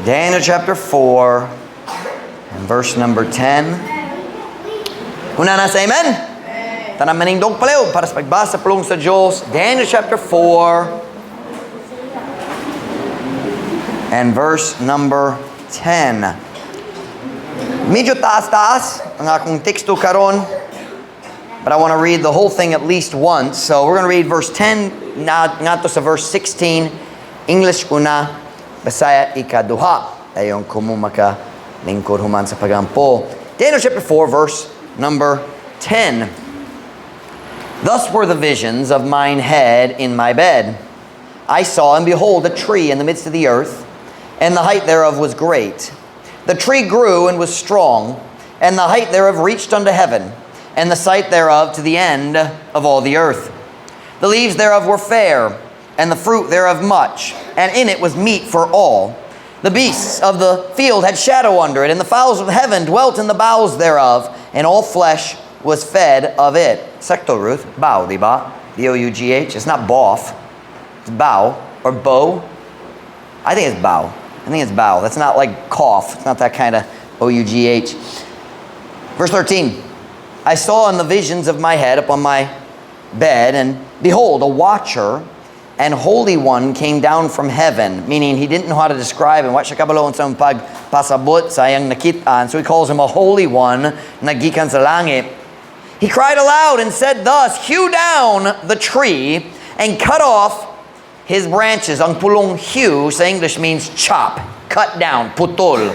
Daniel chapter 4 and verse number 10. Una na sa amen? Tanan manindog palihog para sa pagbasa pulong sa Diyos. Daniel chapter 4 and verse number 10. Medyo taas-taas ang akong teksto karon. But I want to read the whole thing at least once. So we're going to read verse 10 na ngadto sa verse 16. English una, Bisaya ikaduha. Ayon kumo maka lingkod human sa pagampo. Daniel chapter 4 verse number 10. "Thus were the visions of mine head in my bed. I saw, and behold, a tree in the midst of the earth, and the height thereof was great. The tree grew and was strong, and the height thereof reached unto heaven, and the sight thereof to the end of all the earth. The leaves thereof were fair, and the fruit thereof much, and in it was meat for all. The beasts of the field had shadow under it, and the fowls of heaven dwelt in the boughs thereof, and all flesh was fed of it." Sakto, Ruth. Bough, di ba? B-O-U-G-H. It's not boff. It's bough or bow. I think it's bough. I think it's bough. That's not like cough. It's not that kind of O-U-G-H. Verse 13. "I saw in the visions of my head upon my bed, and behold, a watcher and holy one came down from heaven," meaning he didn't know how to describe him. Wa siya kabalo sa pagpasabot sa iyang nakitaan. So he calls him a holy one na gikan sa langit. "He cried aloud and said thus, 'Hew down the tree and cut off his branches.'" Ang pulong "hew" sa English means chop, cut down, putol.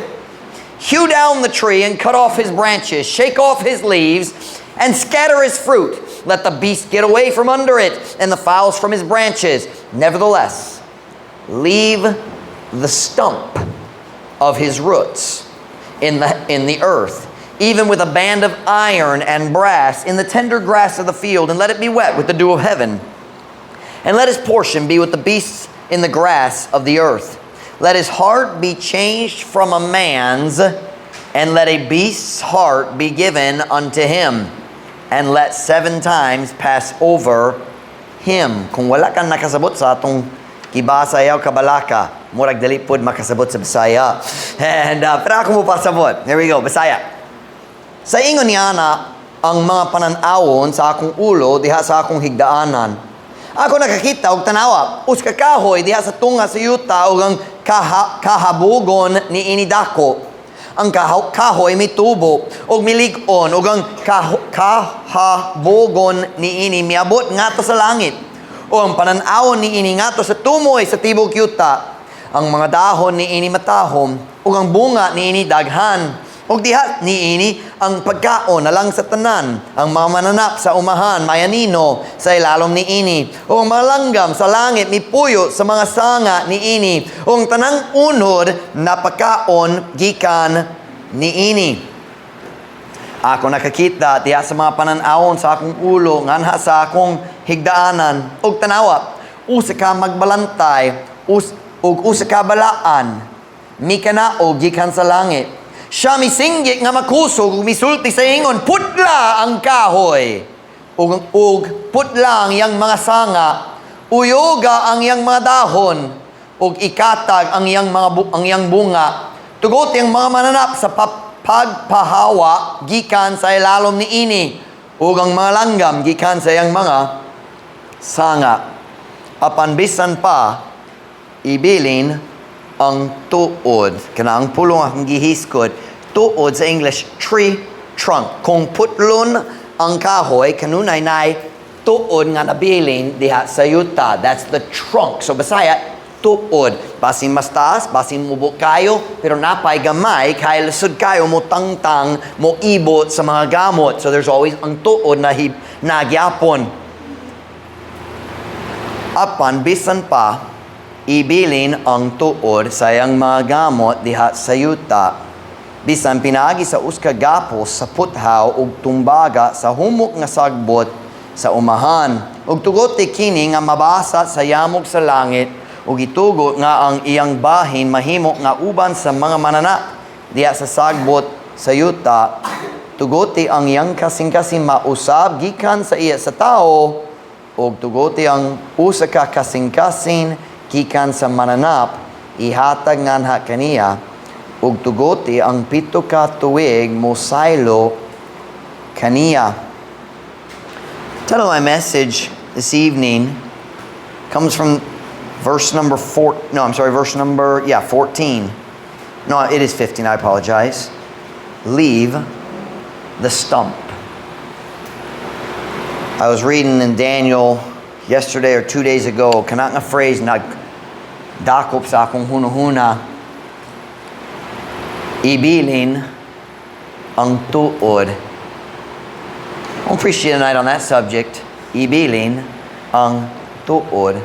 "Hew down the tree and cut off his branches, shake off his leaves, and scatter his fruit. Let the beast get away from under it, and the fowls from his branches. Nevertheless, leave the stump of his roots in the earth, even with a band of iron and brass, in the tender grass of the field, and let it be wet with the dew of heaven. And let his portion be with the beasts in the grass of the earth. Let his heart be changed from a man's, and let a beast's heart be given unto him. And let seven times pass over him." Kung wala kang nakasabot sa atong gibasa ayaw kabalaka, murag dali pod makasabot sa Bisaya. And pero ako mo pasabot. Here we go, Bisaya. "Sa ingon niana ang mga panan-awon sa akong ulo diha sa akong higdaanan. Ako nakakita og tanawa, usa ka kahoy diha sa tunga sa yuta ug ang kahabogon niini dako. Ang kahoy mitubo ug milig-on ug ang kahabogon niini miabot ngadto sa langit. O ang panan-awon niini ngadto sa tumoy sa tibok yuta. Ang mga dahon niini matahom ug ang bunga niini daghan. Ug diha niini ang pagkaon alang sa tanan. Ang mga mananap sa umahan mayanino sa ilalom niini. Ug ang mga langgam sa langit mipuyo sa mga sanga niini. Ug ang tanang unod napakaon gikan niini. Ako nakakita diha sa mga panan-awon sa akong ulo nganha sa akong higdaanan ug tanawa, usa ka magbalantay ug usa ka balaan mikanaog gikan sa langit. Siya misinggit nga makusog ug misulti sa ingon, 'Putla ang kahoy ug putla ang iyang mga sanga, uyoga ang iyang mga dahon ug ikatag ang iyang bunga. Tugot ang mga mananap sa pagpahawa gikan sa ilalom niini ug ang mga langgam gikan sa iyang mga sanga. Apan bisan pa ibilin ang tuod.'" Kana ang pulong akong gihiskod. Tuod sa English, tree trunk. Kung putlon ang kahoy, kanunay nay tuod nga nabilin diha sa yuta. That's the trunk. So Bisaya, tuod. Basin mas taas, basin mubo kayo, pero napay gamay, kay lisod kayo mo tangtang, mo ibot sa mga gamot. So there's always ang tuod na nagyapon. "Apan bisan pa ibilin ang tuod sa iyang mga gamot diha sa yuta, bisan pinaagi sa usa ka gapos sa puthaw ug tumbaga sa humok nga sagbot sa umahan, ug tugoti kini nga mabasa sa yamog sa langit ug itugot nga ang iyang bahin mahimo nga uban sa mga mananap diha sa sagbot sa yuta, tugoti ang iyang kasing-kasing mausab gikan sa iya sa tawo ug tugoti ang usa ka kasing-kasing gikan sa mananap Ihatag nganha kaniya ug tugoti ang 7 ka tuig mosaylo kaniya. Title of my message this evening comes from verse number 4, no, I'm sorry, verse number, yeah, 14. No, it is 15, I apologize. Leave the stump. I was reading in Daniel yesterday or 2 days ago, kana nga phrase nagdakop sa akong hunuhuna, "Ibilin ang tuod." I'll preach to you tonight on that subject, ibilin ang tuod.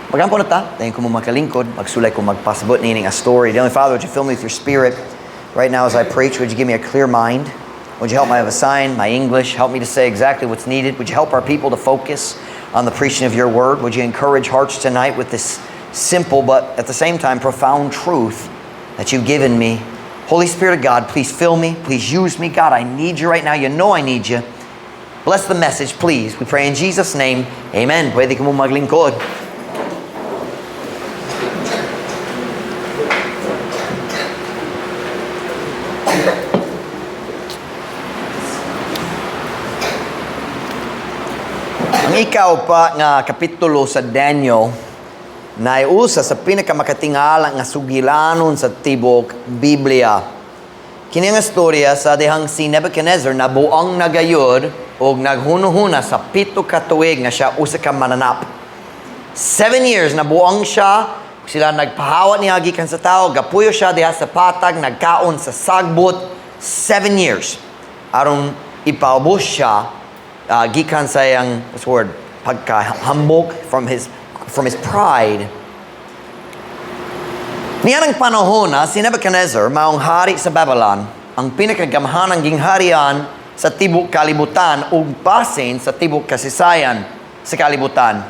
Magampo na ta, dayon ko mo makalingkod, magsulay ko magpasabot nining a story. Dear Father, would you fill me with your Spirit right now as I preach? Would you give me a clear mind? Would you help my sign, my English? Help me to say exactly what's needed. Would you help our people to focus on the preaching of your word? Would you encourage hearts tonight with this simple but at the same time profound truth that you've given me? Holy Spirit of God, please fill me. Please use me. God, I need you right now. You know I need you. Bless the message, please. We pray in Jesus' name. Amen. Pwede ko mo maglingkod. Ang ikaupat nga kapitulo sa Daniel na usa sa pinakamakatingala nga sugilanon sa tibok Biblia. Kini nga storya sa dihang si Nebuchadnezzar nabuang na gayud og naghunuhuna sa 7 ka tuig nga siya usa ka mananap. 7 years nabuang siya, sila nagpahawa niya gikan sa tao, gapuyo siya diha sa patag, nagkaon sa sagbot, 7 years. Aron ipaubos siya gikan sa iyang, what's the word, pagkahambok, from his pride. Niyanang panahon na si Nebuchadnezzar maong hari sa Babylon, ang pinakagamhanang gingharian sa tibok kalibutan ug basin sa tibok kasaysayan sa kalibutan.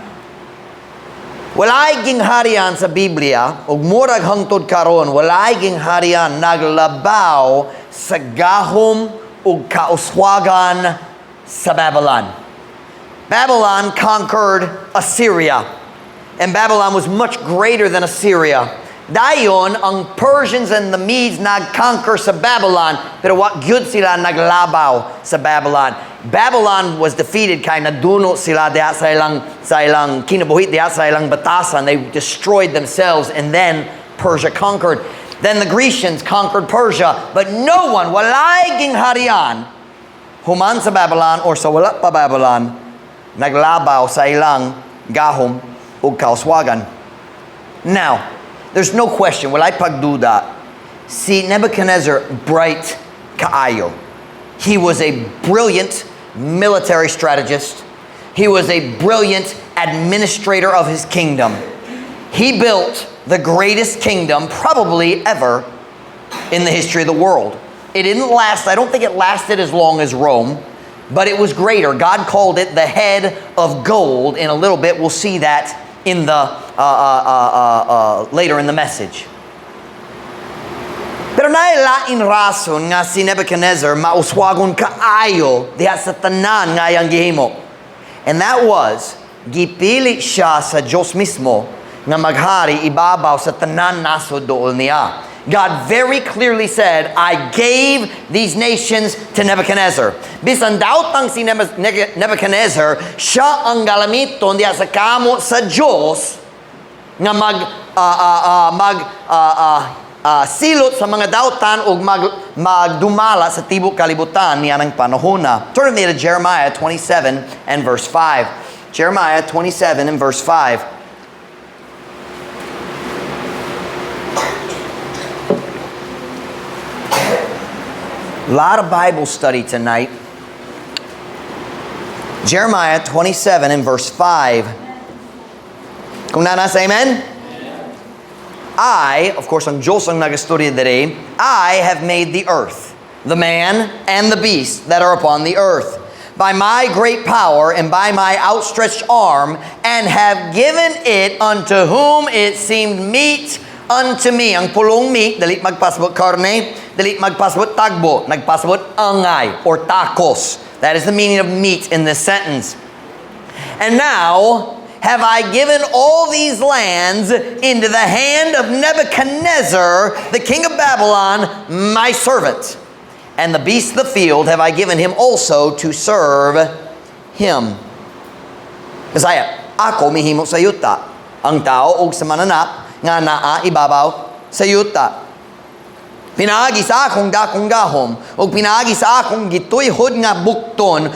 Walay gingharian sa Biblia ug murag hangtod karon walay gingharian naglabaw sa gahom ug kauswagan sa Babylon. Babylon conquered Assyria. And Babylon was much greater than Assyria. Dayon, ang Persians and the Medes nag-conquer sa Babylon, pero wa gyud sila naglabaw sa Babylon. Babylon was defeated kay naduno sila diha sa ilang kinabuhi diha sa ilang batasan. They destroyed themselves and then Persia conquered. Then the Grecians conquered Persia, but no one, walay gingharian human sa Babylon or sa wala pa Babylon naglabaw sa ilang gahom ug kauswagan. Now, there's no question, walay pagduda, si Nebuchadnezzar bright kaayo. He was a brilliant military strategist. He was a brilliant administrator of his kingdom. He built the greatest kingdom probably ever in the history of the world. It didn't last, I don't think it lasted as long as Rome, but it was greater. God called it the head of gold. In a little bit, we'll see that in the later in the message. Pero naay lain rason nga si Nebuchadnezzar mauswagon kaayo diha sa tanan nga iyang gihimo. And that was, gipili siya sa Diyos mismo nga maghari ibabaw sa tanan nasod dool niya. God very clearly said, "I gave these nations to Nebuchadnezzar." Bisan daotang si Nebuchadnezzar, siya ang galamiton diha sa kamo sa Diyos nga mag silot sa mga dautan ug magdumala sa tibok kalibutan niya ng panahon. Turn with me to Jeremiah 27 and verse 5. Jeremiah 27 and verse 5. A lot of Bible study tonight. Jeremiah 27 and verse 5. Kung naa na, say amen? I, of course, ang Diyos ang nagastorya diri, "I have made the earth, the man and the beast that are upon the earth, by my great power and by my outstretched arm, and have given it unto whom it seemed meet unto me." Ang pulong "meet," dili magpasabot karne, dili magpasabot tagbo, nagpasabot angay or tacos. That is the meaning of "meet" in this sentence. "And now, have I given all these lands into the hand of Nebuchadnezzar, the king of Babylon, my servant. And the beasts of the field have I given him also to serve him." Bisaya, "Ako mihimo sa yuta, ang tao ug sa mananap nga naa ibabaw sa yuta. Pinaagi sa akong dakong gahom ug pinaagi sa akong gituyhod nga bukton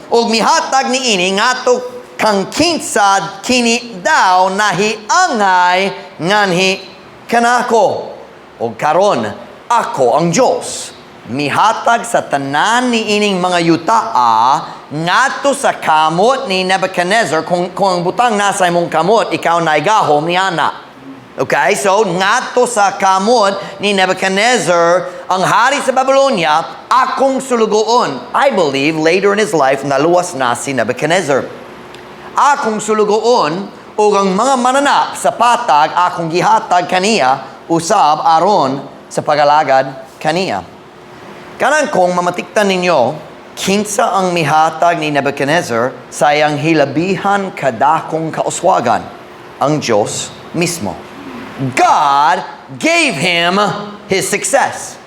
ug mihatag niini ngadto kang kinsa kini daw nahiangay nganhi kanako. Ug karon ako ang Dios mihatag sa tanan niining mga yutaa ngadto sa kamot ni Nebuchadnezzar." Kung ang butang nasa imong kamot, ikaw na gahom niana. Okay, so ngadto sa kamot ni Nebuchadnezzar, ang hari sa Babylonia, akong sulugoon. I believe later in his life, naluwas na si Nebuchadnezzar. "Akong sulugoon, ug ang mga mananap sa patag akong gihatag kaniya, usab aron sa pagalagad kaniya." Kanang kung mamatikdan ninyo, kinsa ang mihatag ni Nebuchadnezzar sa iyang hilabihan kadakong kauswagan? Ang Diyos mismo. God gave him his success.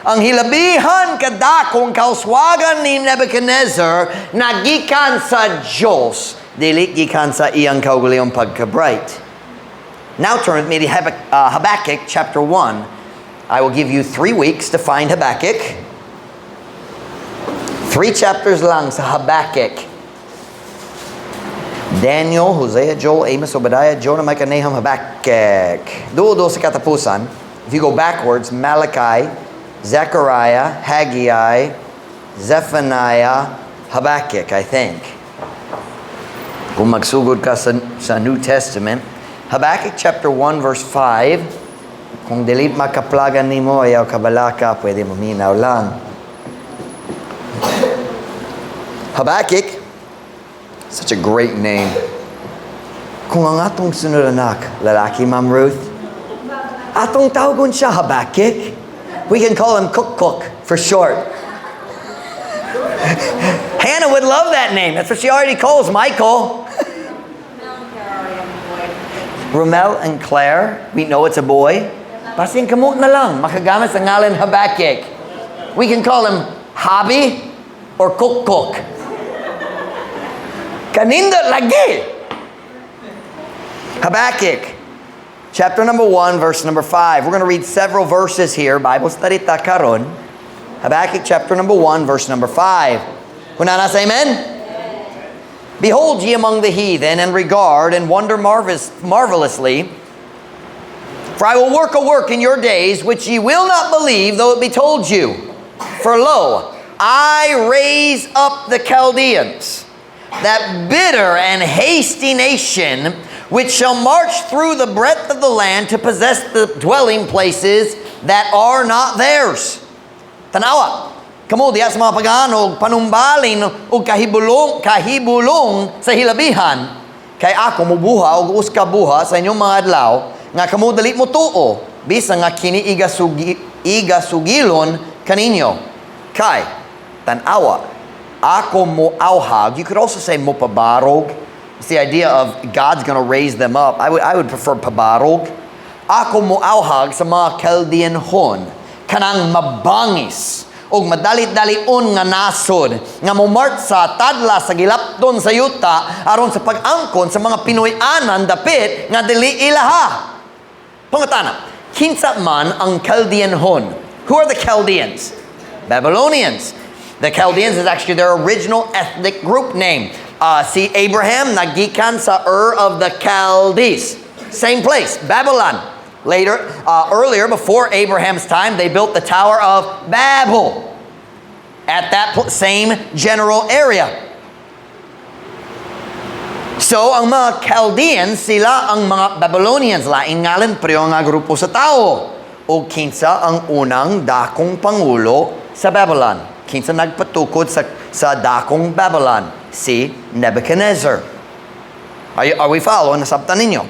Ang hilabihan kadakong kauswagan ni Nebuchadnezzar nagikan sa Diyos, dili gikan sa iyang kaugalingong pagka-bright. Now turn with me to Habakkuk chapter 1. I will give you 3 weeks to find Habakkuk. Three chapters lang sa Habakkuk. Daniel, Hosea, Joel, Amos, Obadiah, Jonah, Micah, Nahum, Habakkuk. Duol sa katapusan. If you go backwards, Malachi, Zechariah, Haggai, Zephaniah, Habakkuk, I think. Kung magsugod ka sa New Testament, Habakkuk chapter 1 verse 5. Kung dili makaplagan nimo, ayaw kabalaka, pwede mo minaw lang. Habakkuk, such a great name. Kung ang atong sunod anak, lalaki, Ma'am Ruth, atong tawagon siya Habakkuk. We can call him Cook Cook for short. Hannah would love that name. That's what she already calls Michael. Romel and Claire, we know it's a boy. Basin kamo na lang, makagamit sa ngalan Habakkuk. We can call him Hobby or Cook Cook. Kanindot lagi. Habakkuk, chapter number 1, verse number 5. We're going to read several verses here. Bible study ta karon. Habakkuk chapter number 1, verse number 5. Kuna na sa amen? "Behold ye among the heathen, and regard and wonder marvelously. For I will work a work in your days which ye will not believe, though it be told you. For lo, I raise up the Chaldeans, that bitter and hasty nation, which shall march through the breadth of the land to possess the dwelling places that are not theirs." Tanawa, kamo diya sa mga pagano, panumbalin og kahibulong sa hilabihan, kay ako mubuha og usa ka buhat sa inyong mga adlaw, nga kamo dili motuo, bisan nga kini igasugilon kaninyo. Kay, tanawa, ako moawhag. You could also say mopabarog. It's the idea of God's going to raise them up. I would prefer pabarog. "Ako moawhag sa mga Chaldeanhon, kanang mabangis og madalit-dalion nga nasod nga momartsa tadla sa gilapton sa yuta aron sa pag-angkon sa mga Pinoy-anan dapit nga dili ilaha." Pangutana, kinsa man ang Chaldeanhon? Who are the Chaldeans? Babylonians. The Chaldeans is actually their original ethnic group name. Si Abraham nagikan sa Ur of the Chaldees. Same place, Babylon. Later, earlier, before Abraham's time, they built the Tower of Babel at that same general area. So, ang mga Chaldeans, sila ang mga Babylonians. Laing ngalan, pero nga grupo sa tao. O kinsa ang unang dakong pangulo sa Babylon? Kinsa nagpatukod sa dakong Babylon? Si Nebuchadnezzar. Are we following? Nasabtan ninyo?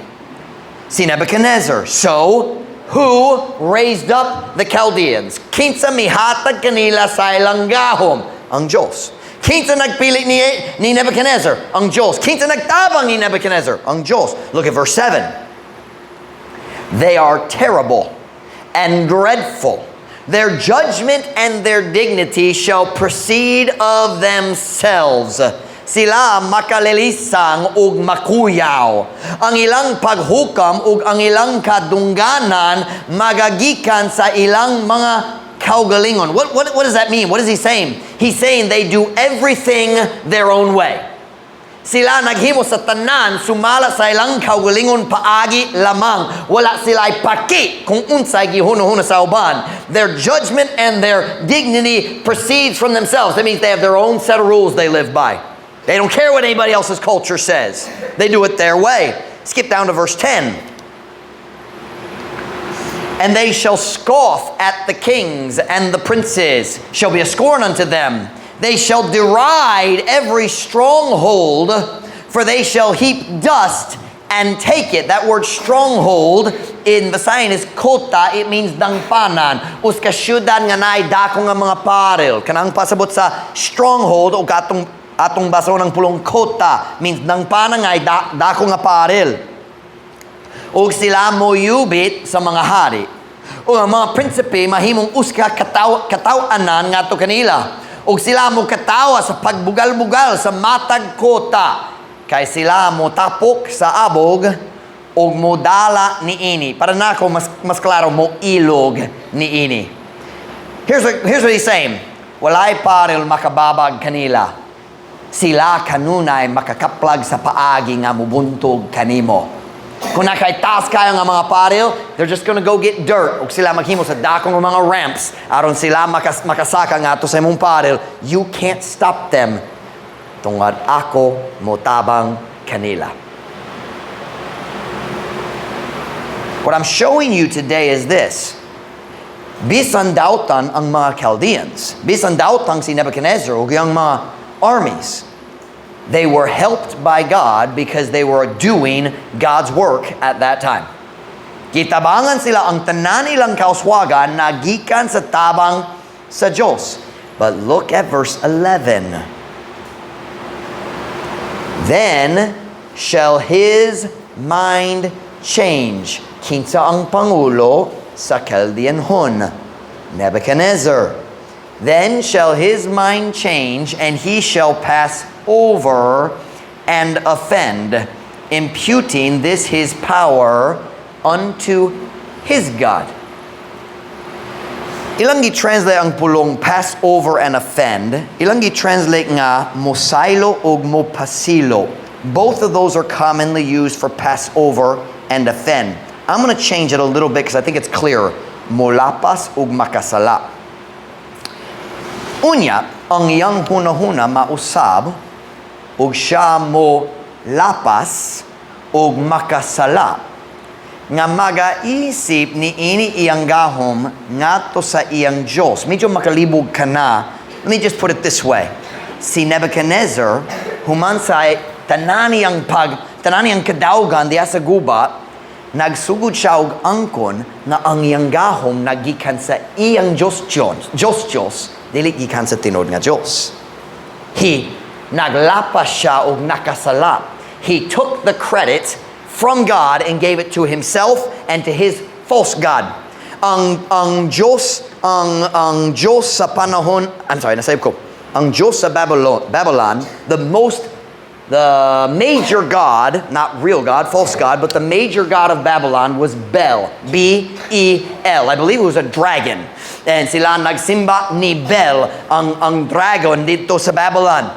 Si Nebuchadnezzar. So, who raised up the Chaldeans? Kinsa mihatag kanila sa ilang gahom? Ang Diyos. Kinsa nagpili ni Nebuchadnezzar? Ang Diyos. Kinsa nagtabang ni Nebuchadnezzar? Ang Diyos. Look at verse 7. They are terrible and dreadful. Their judgment and their dignity shall proceed of themselves. Sila makalilisang ug makuyaw. Ang ilang paghukam ug ang ilang kadungganan magagikan sa ilang mga kaugalingon. What does that mean? What is he saying? He's saying they do everything their own way. Sila naghimo sa tanan sumala sa ilang kaugalingon paagi lamang. Wala sila paki kung unsay gihuno-huno sa uban. Their judgment and their dignity proceeds from themselves. That means they have their own set of rules they live by. They don't care what anybody else's culture says. They do it their way. Skip down to verse 10. And they shall scoff at the kings, and the princes shall be a scorn unto them. They shall deride every stronghold, for they shall heap dust and take it. That word "stronghold" in Visayan is "kota." It means dangpanan. Usa ka syudad nga naay dako nga mga paril. Kanang pasabot sa "stronghold" o katong atong basahon ang pulong "kota" means dangpanan nga dako nga paril. Ug sila moyubit sa mga hari. Ug ang mga prinsipe mahimong usa ka kataw-anan ngadto kanila. Ug sila mo katawa sa pagbugal-bugal sa matag kota. Kay sila mo tapok sa abog ug modala niini. Para nako mas klaro, mo ilog niini. Here's what he's saying. Walay paril makababag kanila. Sila kanunay makakaplag sa paagi nga mubuntog kanimo. Kung naa kay taas kayo nga mga paril, they're just gonna go get dirt. Ug sila maghimo sa dakong mga ramps aron sila makasaka ngadto sa imong paril. You can't stop them. Tungod ako motabang kanila. What I'm showing you today is this. Bisan dautan ang mga Chaldeans, bisan dautan si Nebuchadnezzar ug ang mga armies, they were helped by God because they were doing God's work at that time. Gitabangan sila, ang tanan ilang kauswagan nagikan sa tabang sa Diyos. But look at verse 11. Then shall his mind change. Kinsa ang pangulo sa Chaldeanhon? Nebuchadnezzar. Then shall his mind change, and he shall pass over and offend, imputing this his power unto his God. Ilang gi-translate ang pulong "pass over and offend"? Ilang gi-translate nga mosaylo ug mopasilo. Both of those are commonly used for "pass over" and "offend." I'm going to change it a little bit because I think it's clearer. Molapas ug makasala. Unya, ang iyang hunahuna mausab ug siya mo lapas ug makasala nga magaisip ni ini iyang gahom ngadto sa iyang Diyos. Medyo makalibog ka na. Let me just put it this way. Si Nebuchadnezzar, human sa tanan niyang kadaugan diya sa guba, nagsugod siya og angkon nga ang iyang gahom nagikan sa iyang Diyos Diyos, Diyos Diyos, dili gikan sa tinuod nga Diyos. He naglapas siya og nakasala. He took the credit from God and gave it to himself and to his false god. Ang Diyos sa panahon, I'm sorry, nasayop ko. Ang Diyos sa Babylon, the major god, not real God, false god, but the major god of Babylon was Bel. B-E-L. I believe it was a dragon. And sila nagsimba ni Bel, ang dragon dito sa Babylon.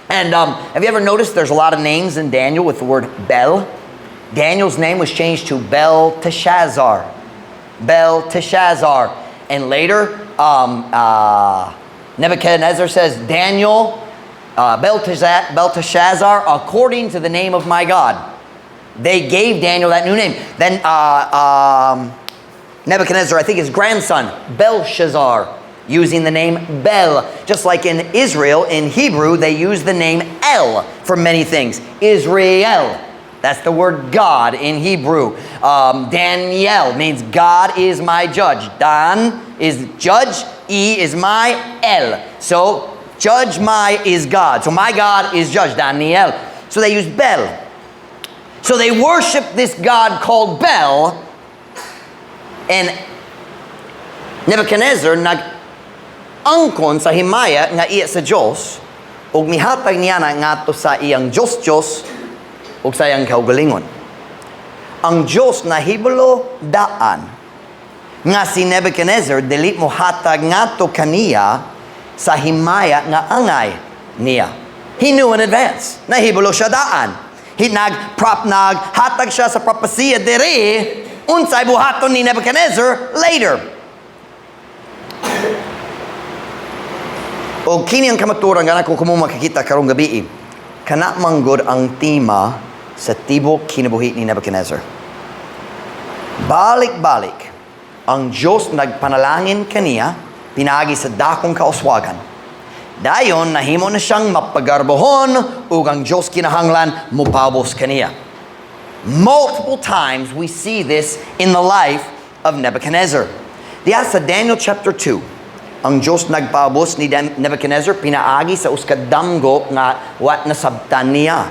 And have you ever noticed there's a lot of names in Daniel with the word "Bel"? Daniel's name was changed to Belteshazzar. Belteshazzar. And later, Nebuchadnezzar says, "Daniel, Belteshazzar, according to the name of my God." They gave Daniel that new name. Then Nebuchadnezzar, I think his grandson, Belshazzar, using the name Bel. Just like in Israel, in Hebrew, they use the name El for many things. Israel. That's the word "God" in Hebrew. Daniel means "God is my judge." Dan is judge, E is my, El. So Judge my is God. So my God is judge, Daniel. So they use Bel. So they worship this god called Bel. And Nebuchadnezzar nag-angkon sa himaya nga iya sa Diyos ug mihatag niya na ngadto sa iyang Diyos-Diyos ug sa iyang kaugalingon. Ang Diyos nahibalo daan nga si Nebuchadnezzar dili mo hatag ngadto kaniya sa himaya nga angay niya. He knew in advance. Nahibalo siya daan. He nag prop nag hatag siya sa propesiya diri unsay buhaton ni Nebuchadnezzar later. O kini ang kamaturan nga nako kamo makikita karong gabi. Kana manggod ang tema sa tibok kinabuhi ni Nebuchadnezzar. Balik-balik, ang Diyos nagpanalangin kaniya, pinaagi sa dakong kauswagan. Dayon, nahimo na siyang mapagarbohon ug ang Diyos kinahanglan mopaubos kaniya. Multiple times we see this in the life of Nebuchadnezzar. Diya sa Daniel chapter 2, ang Diyos nagpaubos ni Nebuchadnezzar pinaagi sa usa ka damgo nga wa nasabtan niya.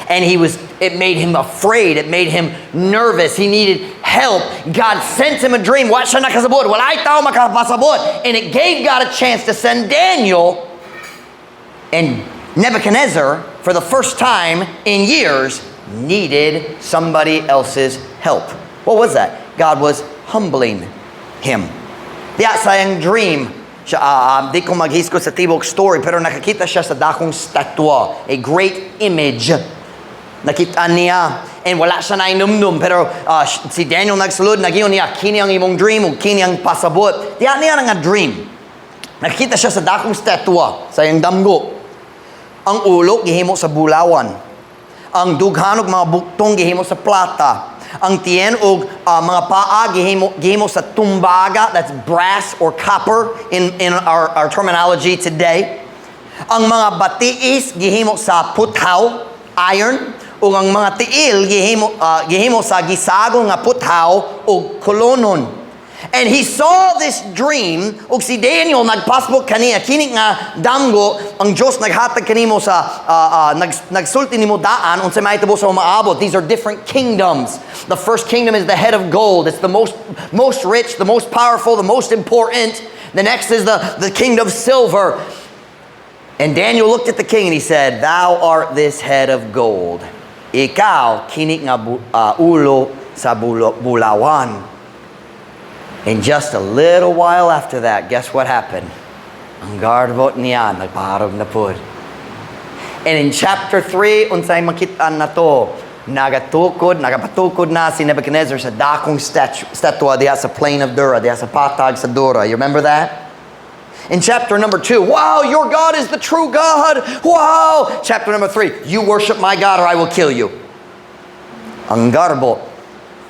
And it made him afraid. It made him nervous. He needed help. God sent him a dream. Wa siya nakasabot. Walay tao makapasabot. And it gave God a chance to send Daniel, and Nebuchadnezzar, for the first time in years, needed somebody else's help. What was that? God was humbling him. Diya sa iyang dream, siya, di ko maghisgot sa tibok story, pero nakakita siya sa dakong statwa, a great image. Nakita niya, and wala siya nainumdum, pero si Daniel nagsulod, nag-ingon niya, "Kini ang imong dream, ug kini ang pasabot." Diya niya nga dream. Nakita siya sa dakong statwa, sa iyang damgo. Ang ulo, gihimo sa bulawan. Ang dughan og mga buktong gihimo sa plata. Ang tiyan og mga paa gihimo sa tumbaga, that's brass or copper in our terminology today. Ang mga batiis gihimo sa puthaw, iron, ug ang mga tiil gihimo sa gisago nga puthaw ug kolonon. And he saw this dream, ug si Daniel nagpasbot kaniya, kini nga damgo, ang Diyos naghatag kanimo sa, nagsulti nimo daan, unsay mahitabo sa umaabot. These are different kingdoms. The first kingdom is the head of gold. It's the most rich, the most powerful, the most important. The next is the kingdom of silver. And Daniel looked at the king and he said, "Thou art this head of gold. Ikaw, kini nga ulo sa bulawan." And just a little while after that, guess what happened? Ang garbot niya, nagparog na pud. And in chapter 3, unsay makita na to, nagapatukod na si Nebuchadnezzar sa dakong statwa diha sa plain of Dura, diha sa patag sa Dura. You remember that? In chapter number 2, "Wow, your God is the true God. Wow. Chapter number 3, "You worship my God or I will kill you." Ang garbo,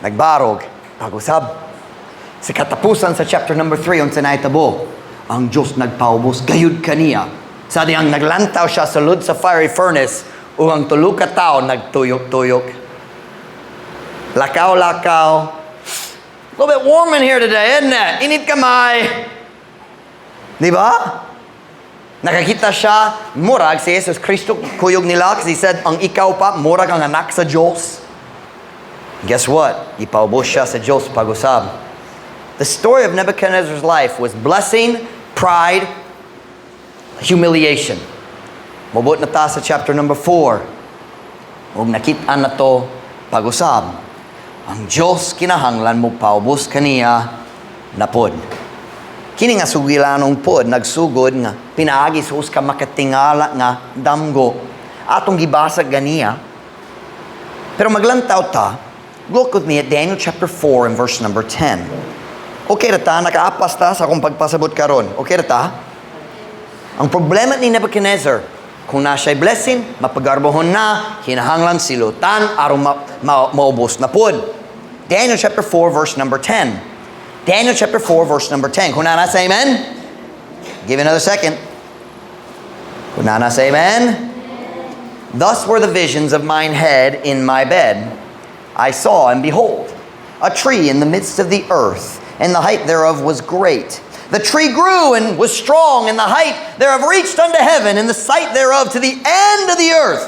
nagbarog, pag-usab. Sa katapusan sa chapter number 3, unsa nahitabo, ang Diyos nagpaubos gayud kaniya. Sa diyang naglantaw siya sa sulod sa fiery furnace, ug ang tulo ka tawo nagtuyok-tuyok. Lakaw-lakaw. A little bit warm in here today, isn't it? Init kamay. Di ba? Nakakita siya, murag si Jesus Kristo kuyog nila kasi he said, ang ikaw pa, murag ang anak sa Diyos. Guess what? Ipaubos siya sa Diyos pag-usab. The story of Nebuchadnezzar's life was blessing, pride, humiliation. Mobot na ta sa chapter number 4. Ug nakita na to pag-usab. Ang Diyos kinahanglan mo paubos kaniya na pod. Kini nga sugilanong pod nagsugod nga pinaagi sa usa ka makatingala nga damgo. Atong gibasa ganiya. Pero maglantaw ta, look with me at Daniel chapter 4 and verse number 10. Okay ra ta, nakaapas ta sa akong pagpasabot karon. Okay ra ta? Ang problema ni Nebuchadnezzar, kung na siya'y blessing, mapagarbohon na, kinahanglan silutan, aron maubos na pod. Daniel chapter 4, verse number 10. Daniel chapter 4, verse number 10. Kung naa na, say amen. Give it another second. Kung naa na, say amen. Thus were the visions of mine head in my bed. I saw, and behold, a tree in the midst of the earth, and the height thereof was great. The tree grew and was strong, and the height thereof reached unto heaven, and the sight thereof to the end of the earth.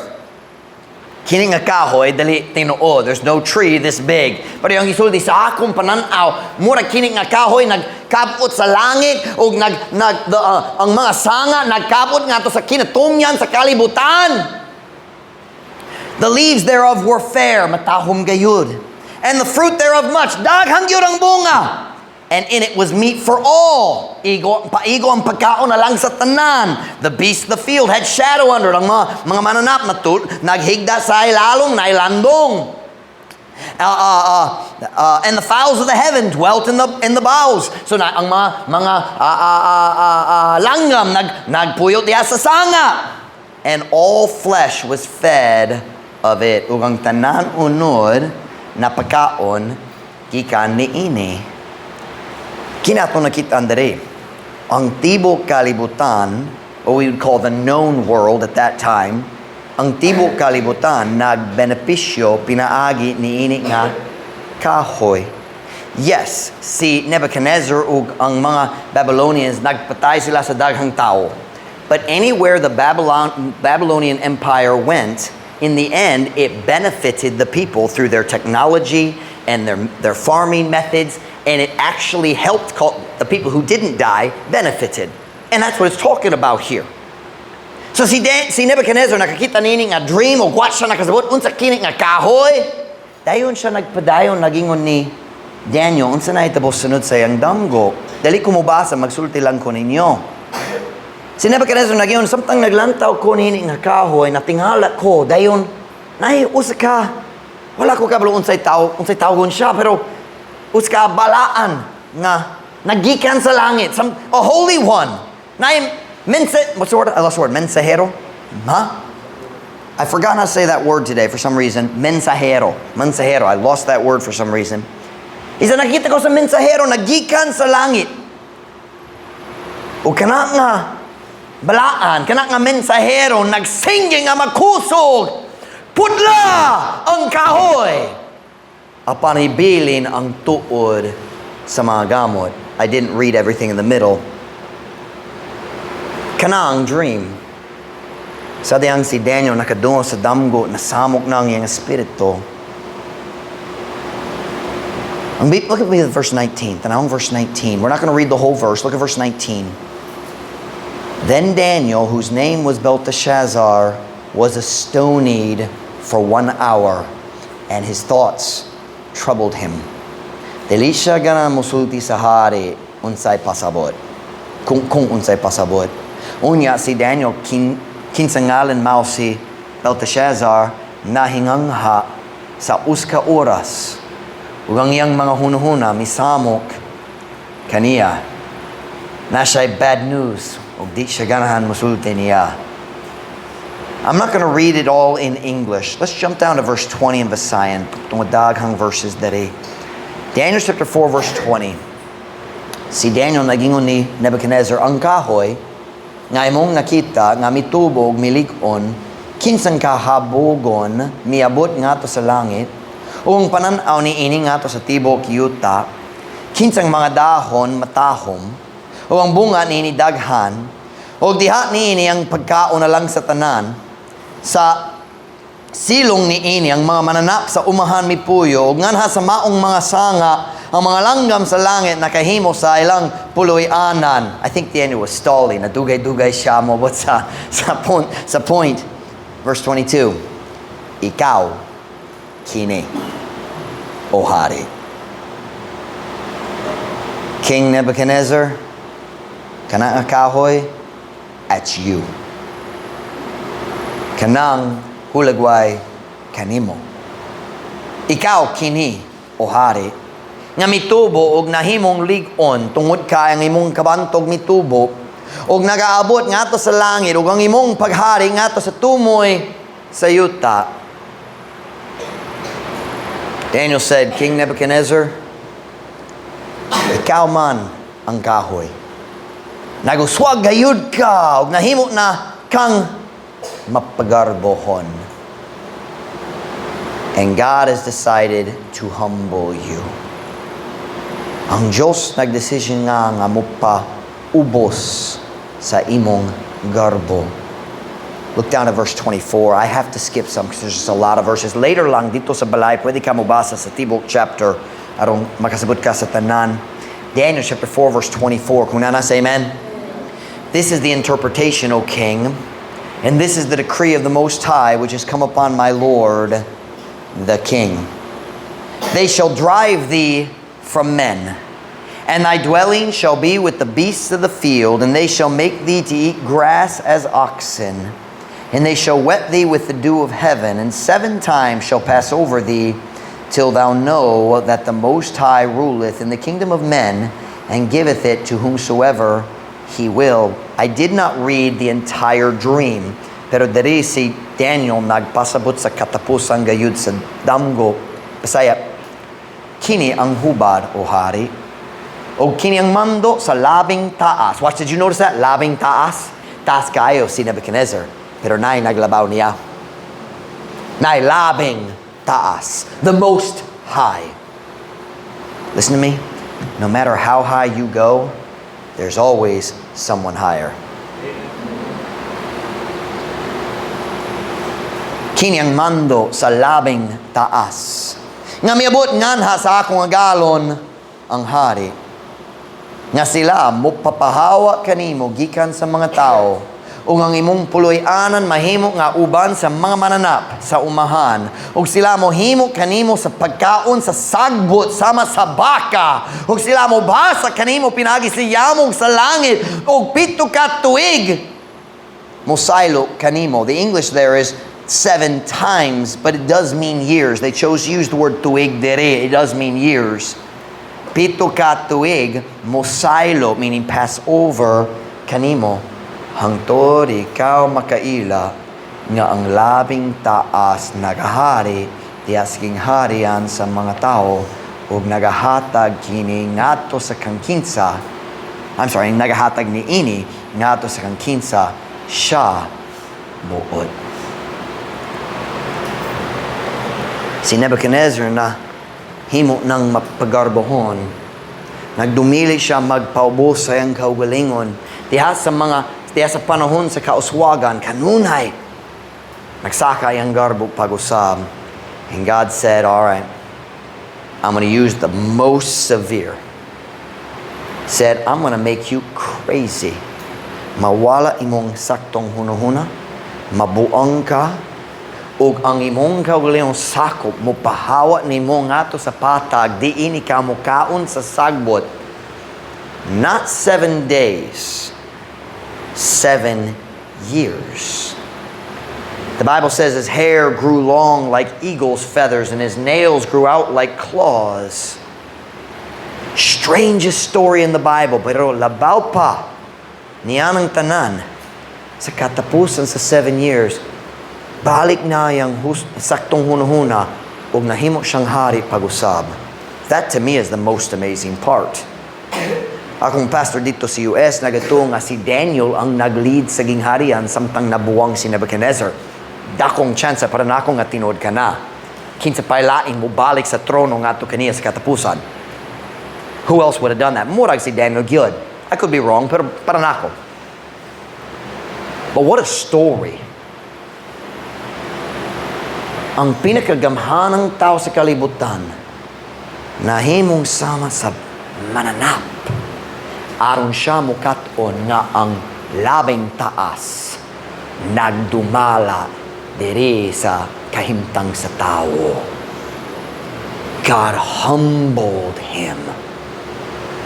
Kini nga kahoy dili tinuod. There's no tree this big. Pero ang gisulti sa akong pananaw, mura kini nga kahoy nagkabot sa langit ug nag nag the, ang mga sanga nagkabot ngadto sa kinatumyan sa kalibutan. The leaves thereof were fair, matahom gayud. And the fruit thereof much, daghan gyud ang bunga. And in it was meat for all. Igo, paigo ang pagkaon na lang sa tanan. The beasts of the field had shadow under it. Ang mga mananap natul, naghigda sa ilalong, nailandong. And the fowls of the heaven dwelt in the boughs. So na ang mga langgam nagpuyo diha sa sanga. And all flesh was fed of it. Ug ang tanan unod napakaon gikan niini. Kini atong nakita diri. Ang tibok kalibutan, or we would call the known world at that time, ang tibok kalibutan nagbenepisyo pinaagi niini nga kahoy. Yes, si Nebuchadnezzar ug ang mga Babylonians, nagpatay sila sa daghang tao. But anywhere the Babylonian Empire went, in the end, it benefited the people through their technology and their farming methods, and it actually helped the people who didn't die benefited. And that's what it's talking about here. So si Nebuchadnezzar nakakita nini nga dream o wa siya nakasabot unsa kini nga kahoy. Dayon siya nagpadayon, nagingon ni Daniel unsa na hitabo sunod sa iyang damgo. Dali ko mobasa, magsulti lang ko ninyo. Si Nebuchadnezzar nagingon, "Samtang naglantaw ko nini nga kahoy, natingala ko, dayon nay usa ka, wala ko kabalo unsay tawgon siya, pero usa ka balaan nga nagikan sa langit, a holy one. Nay mensa, what's the word? I lost the word. Mensahero? Huh? I forgot how to say that word today for some reason. Mensahero. Mensahero. I lost that word for some reason. Isa nakita ko sa mensahero nagikan sa langit. O kana nga balaan, kana nga mensahero nagsingge nga makusog. "Pudla ang kahoy. Apan ibilin ang tuod sa mga gamot." I didn't read everything in the middle. Kanang dream. Sa diyang si Daniel nakadungog sa damgo, nasamok na ang iyang espiritu. Look at me at verse 19. Tanawang verse 19. We're not going to read the whole verse. Look at verse 19. Then Daniel, whose name was Belteshazzar, was astonied for one hour, and his thoughts troubled him. Dili siya gana musulti sa hari unsay pasabot. Kung unsay pasabot. Unya si Daniel kinsa ngalan mao si Belteshazzar nahingangha sa usa ka oras. Ug ang iyang mga hunahuna misamok kaniya. Na siya'y bad news ug di siya ganahan musulti niya. I'm not going to read it all in English. Let's jump down to verse 20 in Visayan. Tungod daghang verses diri. Daniel chapter 4 verse 20. Si Daniel nagingon ni Nebuchadnezzar, "Ang kahoy nga imong nakita nga mitubo ug milig-on, kinsang kahabogon miabot ngadto sa langit, ug ang panan-aw niini ngadto sa tibok yuta, kinsang mga dahon matahom, ug ang bunga niini daghan, ug diha niini ang pagkaon na lang sa tanan, sa silong niini ang mga mananap sa umahan mipuyo, ug nganha sa maong mga sanga ang mga langgam sa langit nakahimo sa ilang puloy-anan." I think Daniel was stalling. Nadugay-dugay siya moabot sa point. Verse 22. "Ikaw, kini, O hari." King Nebuchadnezzar, kana nga kahoy, that's you. Kanang hulagway kanimo. "Ikaw kini, o hari, nga mitubo og nahimong lig-on tungod kay ang imong kabantog mitubo og nagaabot ngadto sa langit ug ang imong paghari ngadto sa tumoy sa yuta." Daniel said, "King Nebuchadnezzar, ikaw man ang kahoy. Naguswag gayud ka ug nahimo na kang mapagarbohon. And God has decided to humble you." Ang Diyos nagdesisyon nga mupa-ubos sa imong garbo. Look down at verse 24. I have to skip some because there's just a lot of verses. Later lang didto sa balay, pwede ka mobasa sa tibok chapter aron makasabot ka sa tanan. Daniel chapter 4 verse 24. Kung naa na, say amen. "This is the interpretation, O king, and this is the decree of the Most High, which has come upon my lord, the king. They shall drive thee from men, and thy dwelling shall be with the beasts of the field, and they shall make thee to eat grass as oxen, and they shall wet thee with the dew of heaven, and seven times shall pass over thee, till thou know that the Most High ruleth in the kingdom of men, and giveth it to whomsoever he will." I did not read the entire dream, pero diri si Daniel nagpasabot sa katapusan gayud sa damgo. Bisaya, "Kini ang hubad, o hari, o kini ang mando sa Labing Taas." Watch, did you notice that? Labing Taas. Taas kaayo si Nebuchadnezzar, pero naay naglabaw niya. Naay Labing Taas. The Most High. Listen to me. No matter how high you go, there's always someone higher. "Kini ang mando sa Labing Taas nga miabot nganha sa akong agalon ang hari, nga sila mopapahawa kanimo gikan sa mga tao, ug ang imong puloy-anan mahimo nga uban sa mga mananap sa umahan, ug sila mohimo kanimo sa pagkaon sa sagbot sama sa baka, ug sila mobasa kanimo pinaagi sa yamog sa langit, ug 7 ka tuig mosaylo kanimo." The English there is "seven times," but it does mean years. They chose to use the word "tuig" dere. It does mean years. "Pito ka tuig mosaylo," meaning pass over, "kanimo hangtod ikaw makaila nga ang Labing Taas nagahari diha sa gingharian sa mga tao ug nagahatag kini ngadto sa kang kinsa, I'm sorry, nagahatag niini ngadto sa kang kinsa siya buot." Si Nebuchadnezzar nahimo ng mapagarbohon. Nagdumili siya magpaubos sa iyang kaugalingon. Diha sa panahon sa kauswagan, kanunay nagsaka ang garbo pag-usab. And God said, "All right, I'm going to use the most severe." Said, "I'm going to make you crazy. Mawala imong saktong hunahuna, mabuang ka, ug ang imong kaugalingong sakop mopahawa nimo ngadto sa patag, diin ikaw mokaon sa sagbot. Not 7 days, 7 years." The Bible says his hair grew long like eagle's feathers and his nails grew out like claws. Strangest story in the Bible, pero labaw pa niya ng tanan sa katapusan sa 7 years, balik na yung saktong hunahuna ug nahimo siyang hari pag-usab. That to me is the most amazing part. Akong pastor didto sa US, nagatuo nga si Daniel ang nag-lead sa gingharian samtang nabuwang si Nebuchadnezzar. Dakong chance para nako nga tinuod kana. Kinsa pa'y laing mobalik sa trono ngadto kaniya sa katapusan? Who else would have done that? Murag si Daniel gyud. I could be wrong, pero para nako. But what a story. Ang pinakagamhanang tao sa kalibutan, nahimong sama sa mananap, aron siya mukat-on nga ang Labing Taas nagdumala diri sa kahimtang sa tao. God humbled him.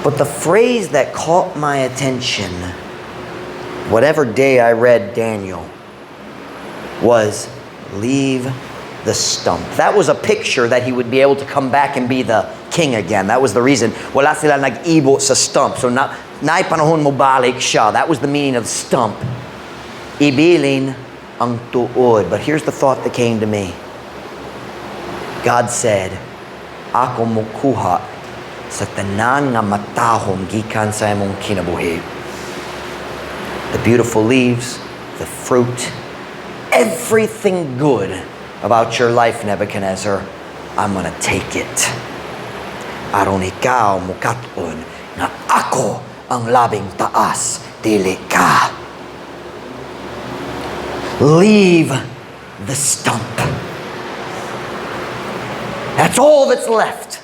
But the phrase that caught my attention, whatever day I read Daniel, was "leave the stump." That was a picture that he would be able to come back and be the king again. That was the reason. Wala sila nag-ibo sa stump. So naay panahon mo balik siya. That was the meaning of "stump." Ibilin ang tuod. But here's the thought that came to me. God said, "Ako mukuha sa tanan nga matahom gikan sa imong kinabuhi. The beautiful leaves, the fruit, everything good about your life, Nebuchadnezzar, I'm going to take it." Aron ikaw mukat-on nga ako ang labing taas, dili ka. Leave the stump. That's all that's left.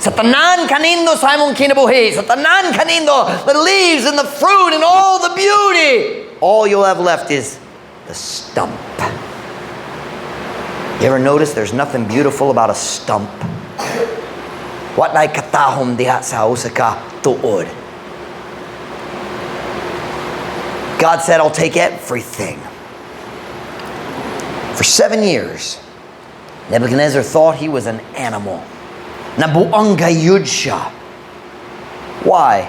Sa tanan kanindot sa imong kinabuhi, sa tanan kanindot, the leaves and the fruit and all the beauty, all you'll have left is the stump. You ever notice there's nothing beautiful about a stump? Walay katahom diha sa usa ka tuod. God said, "I'll take everything." For 7 years, Nebuchadnezzar thought he was an animal. Nabuang gayud siya. Why?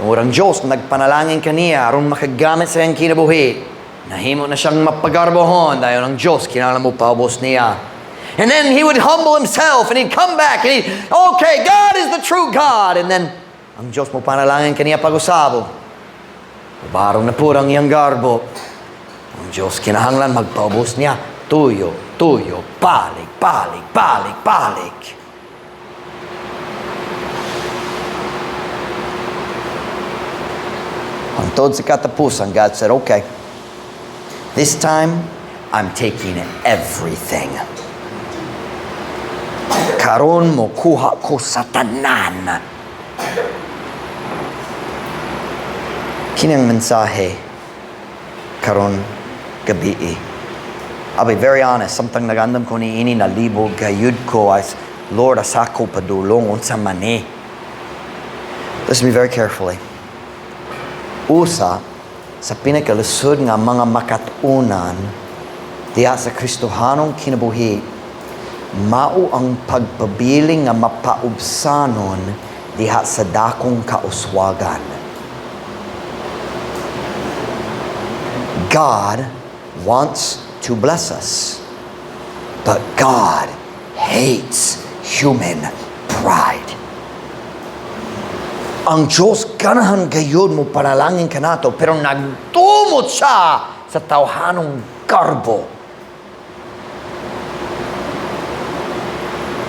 Tungod ang Diyos nagpanalangin kaniya aron makagamit sa iyang kinabuhi. Nahimo na siyang mapagarbohon dahil ang Diyos kinahanglan mo paubos niya. And then he would humble himself and he'd come back and he'd, "Okay, God is the true God." And then, ang Diyos mo panalangin kaniya pag-usab. Barong na pud ang iyang garbo. Ang Diyos kinahanglan magpaubos niya. Tuyo, tuyo, balik, balik, balik, balik. Hangtod sa katapusan, God said, "Okay, this time, I'm taking everything. Karon mo kuha ko sa tanan." Kini ang mensahe karon gabii. I'll be very honest, samtang nagandam ko niini, nalibog gayud ko as, "Lord, asa ko padulong, unsa man ni?" Listen to me very carefully. Usa sa pinakalisod nga mga makatunan diha sa Kristohanong kinabuhi mao ang pagpabiling nga mapaubsanon diha sa dakong kauswagan. God wants to bless us, but God hates human pride. Ang Diyos ganahan gayud mo panalangin kanato, pero nagtumot siya sa tawhanong garbo.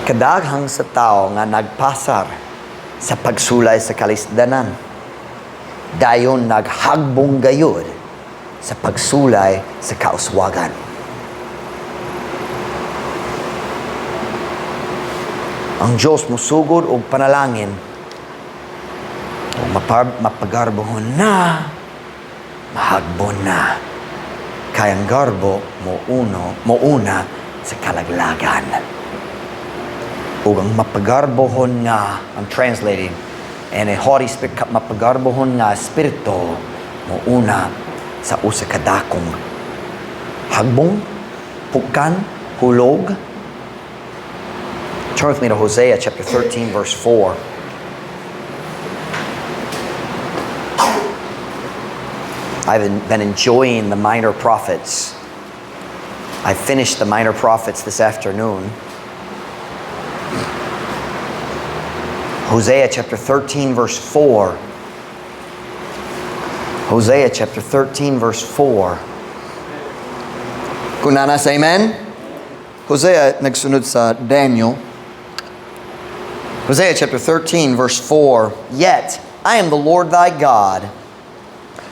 Kadaghang sa tao nga nagpasar sa pagsulay sa kalisdanan, dayon naghagbong gayud sa pagsulay sa kauswagan. Ang Diyos musugod og panalangin, mapagarbohon na, mahagbon na. Kay ang garbo mo una sa kalaglagan. Ug ang mapagarbohon nga, I'm translating, and a haughty spirit, mapagarbohon nga espiritu mo una sa usa ka dakong hagbong, pukan, hulog. Turn with me to Hosea chapter 13, verse 4. I've been enjoying the minor prophets. I finished the minor prophets this afternoon. Hosea chapter 13, verse 4. Hosea chapter 13, verse 4. Kung naa na, say amen. Hosea nagsunod sa Daniel. Hosea chapter 13, verse 4. "Yet I am the Lord thy God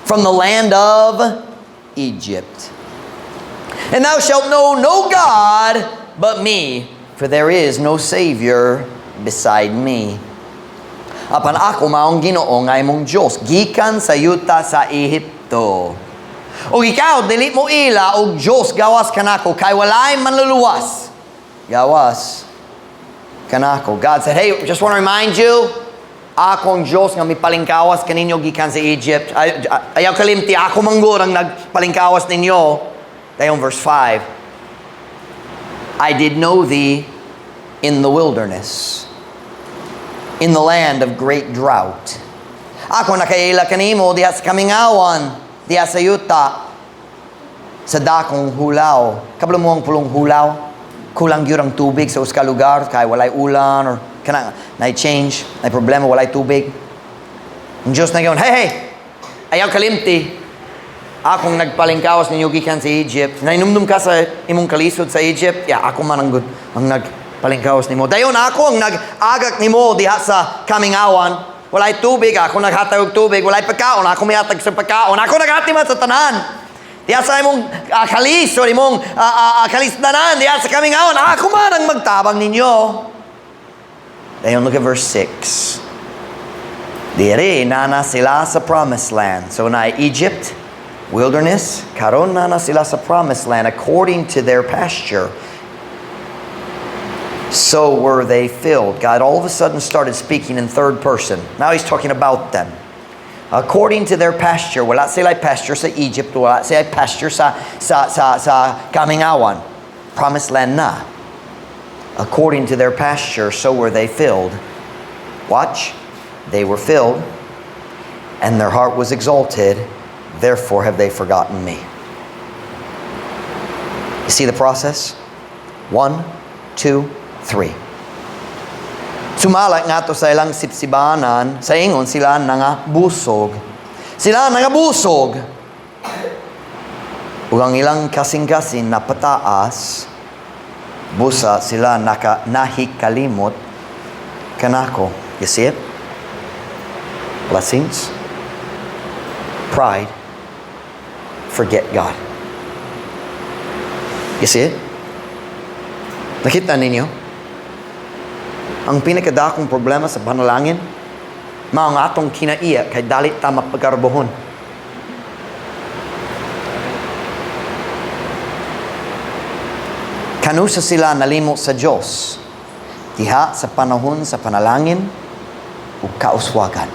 from the land of Egypt. And thou shalt know no God but me, for there is no Savior beside me. Apan ako maong Ginoo nga imong Dios gikan sa yuta sa Ehipto. Ug ikaw dili mo ila og Dios gawas kanako, kay walay manluluwas gawas kanako." God said, "Hey, just want to remind you, akong Diyos nga mipalingkawas kaninyo gikan sa Egypt. Ay, ayaw kalimti, ako manggod ang nagpalingkawas ninyo." Dayon verse 5. "I did know thee in the wilderness, in the land of great drought." Ako nakaila kanimo diha sa kamingawan, diha sa yuta, sa dakong hulaw. Kabalo mo ang pulong hulaw? Kulang gyud ang tubig sa usa ka lugar kay walay ulan or kana na change, na problema, walay tubig. Ang Diyos na, "Hey, hey, ayaw kalimti. Akong nagpalingkawas ninyo gikan sa Egypt. Nainumdum ka sa imong kalisod sa Egypt? Yeah, ako man ang nag Palingkawas nimo. Dayon ako ang nag-agak nimo diha sa kamingawan. Walay tubig, ako naghatag og tubig. Walay pagkaon, ako mihatag sa pagkaon. Ako naghatiman sa tanan. Diha sa imong kalis o imong kalisdanan, diha sa kamingawan, ako man ang magtabang ninyo. Dayon, look at verse 6. Diri na na sila sa Promised Land. So na Egypt, wilderness, karon na na sila sa Promised Land according to their pasture. So were they filled. God all of a sudden started speaking in third person. Now he's talking about them. According to their pasture, wala sila pasture sa Egypt, wala sila pasture sa kamingawan. Promised Land na. According to their pasture, so were they filled. Watch. They were filled, and their heart was exalted. Therefore have they forgotten me. You see the process? One, two, three. Sumala ngadto sa ilang sipsibanan, sa ingon sila nga busog. Sila nga busog. Ug ang ilang kasing-kasing napataas, busa sila naka nahikalimot kanako. You see it? Blessings, pride, forget God. You see it? Nakita ninyo? Ang pinakadakong problema sa panalangin, mao ang atong kinaiya kay dali ta mapagarbohon. Kanusa sila nalimot sa Diyos? Diha sa panahon sa panalangin ug kauswagan.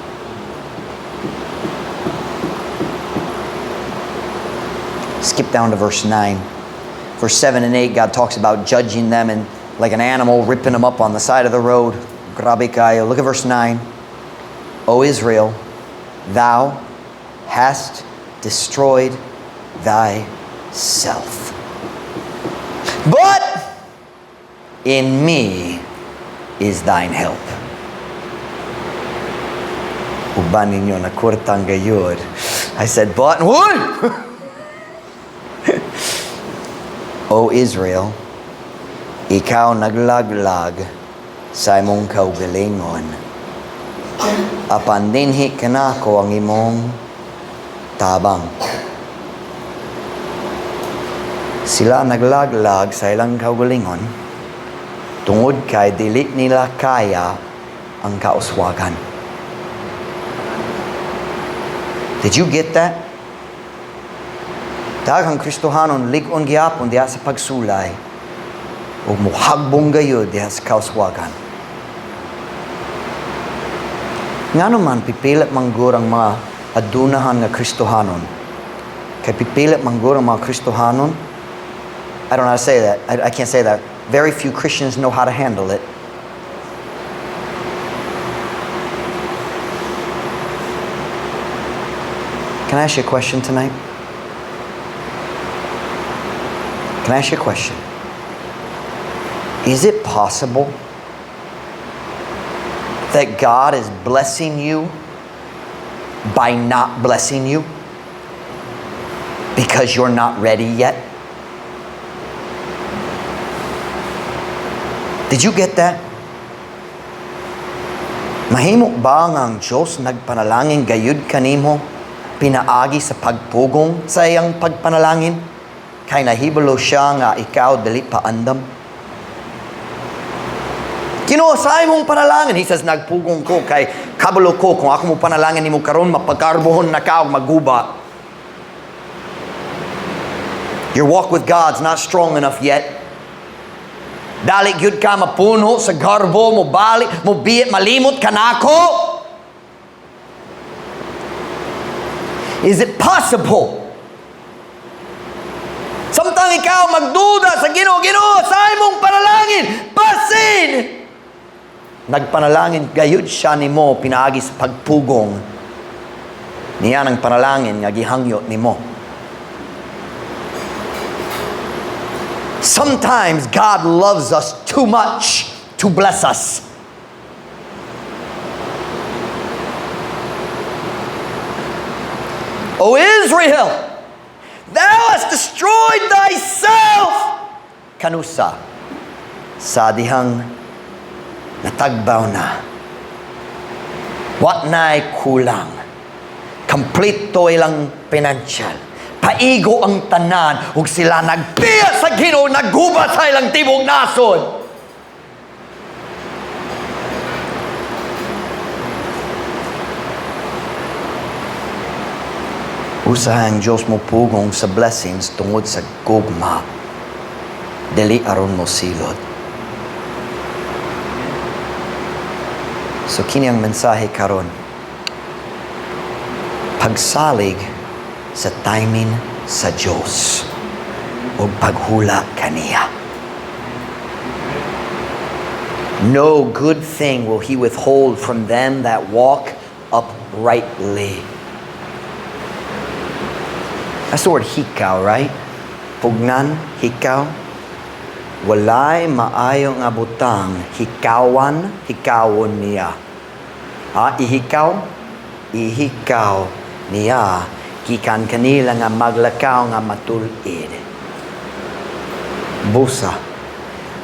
Skip down to verse 9. Verse 7 and 8, God talks about judging them and like an animal, ripping them up on the side of the road. Grabe kayo. Look at verse 9. O Israel, thou hast destroyed thyself. But in me is thine help. Uban ninyo na kurtang gayud. I said, "But," what? O Israel, ikaw naglaglag sa imong kaugalingon. Apan dinhi kanako ang imong tabang. Sila naglaglag sa ilang kaugalingon tungod kay dili nila kaya ang kauswagan. Did you get that? Daghang Kristohanon lig-on gihapon diha sa pagsulay ug muhagbong gayud diha sa kauswagan. Ngano man pipila man gud ang mga adunahan nga Kristohanon? Kay pipila man gud ang mga Kristohanon. I don't know how to say that. I can't say that. Very few Christians know how to handle it. Can I ask you a question tonight? Can I ask you a question? Is it possible that God is blessing you by not blessing you because you're not ready yet? Did you get that? Mahimo ba nga ang Diyos nagpanalangin gayud kanimo pinaagi sa pagpugong sa iyang pagpanalangin? Kay nahibalo siya nga ikaw dili pa andam. Ginoo, sa imong panalangin. He says, "Nagpugong ko kay kabalo ko kung ako mo panalangin nimo karon, mapagarbohon na ka og maguba. Your walk with God's not strong enough yet. Dali gyud ka mapuno sa garbo, mo balik, mo biyit, malimot ka nako." Is it possible? Samtang ikaw magduda sa Ginoo, "Ginoo, sa imong panalangin, basin!" Nagpanalangin gayud siya nimo pinaagi sa pagpugong niya ng panalangin nga gihangyo nimo. Sometimes God loves us too much to bless us. O Israel, thou hast destroyed thyself. Kanusa? Sa dihang natagbaw na. Wa na'y kulang. Kompleto ilang pinansyal. Paigo ang tanan ug sila nagbiya sa Ginoo, nagguba sa ilang tibok nasod. Usahay ang Diyos mo pugong sa blessings tungod sa gugma. Dili aron mo silot. So kini ang mensahe karon. Pagsalig sa timing sa Diyos o paghula kaniya. No good thing will He withhold from them that walk uprightly. That's the word "hikaw," right? Pugnan, hikaw. Walay maayo nga butang, hikawan, hikawon niya. Ah, ihikaw, ihikaw niya gikan kanila nga maglakaw nga matul-id. Busa,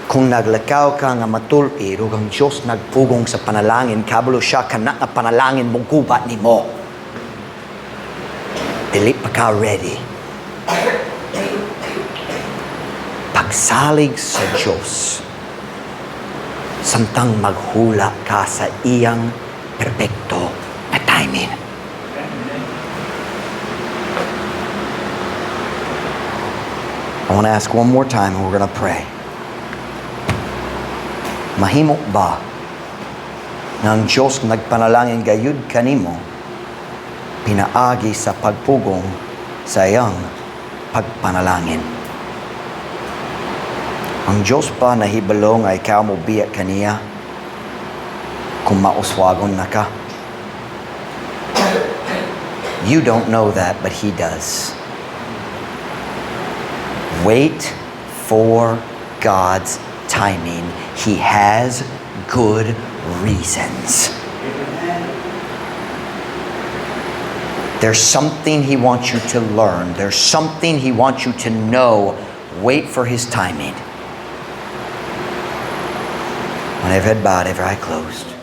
kung naglakaw ka nga matul-id ug ang Dios nagpugong sa panalangin, kabalo siya kana nga panalangin moguba nimo. Dili pa ka ready. Pagsalig sa Diyos, samtang maghula ka sa iyang perpekto na timing. I want to ask one more time and we're going to pray. Mahimo ba nga ang Diyos nagpanalangin gayud kanimo pinaagi sa pagpugong sa iyang pagpanalangin? Ang Diyos ba nahibalo nga ikaw mo biya kaniya kung mauswagon na ka? You don't know that, but He does. Wait for God's timing. He has good reasons. There's something He wants you to learn. There's something He wants you to know. Wait for His timing. When every head bowed, every eye closed.